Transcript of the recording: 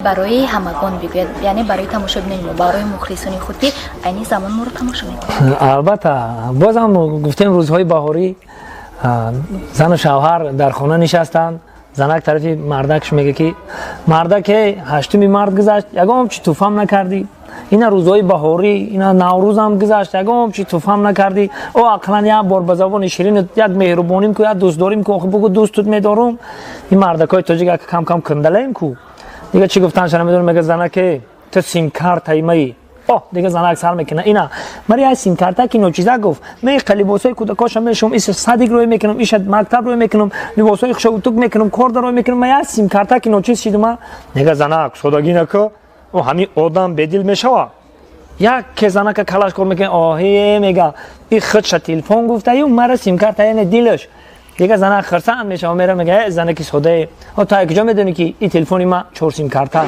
Барои ҳамагон бигӯяд, яъне барои тамошобинони мо, барои мухлисони худ, ки айни замон моро тамошо мекунанд. Албатта, бозам гуфтем, рӯзҳои баҳорӣ, зану шавҳар дар хона нишастанд. Занак тарафи мардакш мега, ки мардаке, 8-уми март гузашт, ягон чи туфам накардӣ. Ина рӯзҳои баҳорӣ, ина Наврӯзам гузашт, ягон чи туфам накардӣ. О, ақлан як бор ба забони ширин як меҳрубоним ку, як дӯстдорим ку, охи бугу, дӯстут медорум. Ин мардакҳои тоҷик як кам кам кандалаем ку. Дига чӣ гуфтанша намедонам. Мега: «Занаке, ту симкартаи маи». О, дига занак сар мекуна: «Ина мари як симкарта ки ночиза гуфт, меқа либосҳои кӯдакоша мешум, иса садик рӯй мекунам, иша мактаб рӯй мекунам, либосҳои хушоутук мекунам, корда рӯй мекунам, ма як симкарта ки ночиз шидума». Нега: «Занак, содагӣ нака, о, ҳамин одам бедил мешава». Як ке занака калаш кор мекунад. «Оҳе», мега, «и худша телефон гуфтаю, мара симкарта, яъне дилаш». Дига занак хирсанд мешава, мера, мега: «Э, занаки содае, о, ту куҷо медонӣ, ки и телефони ма чор симкарта?»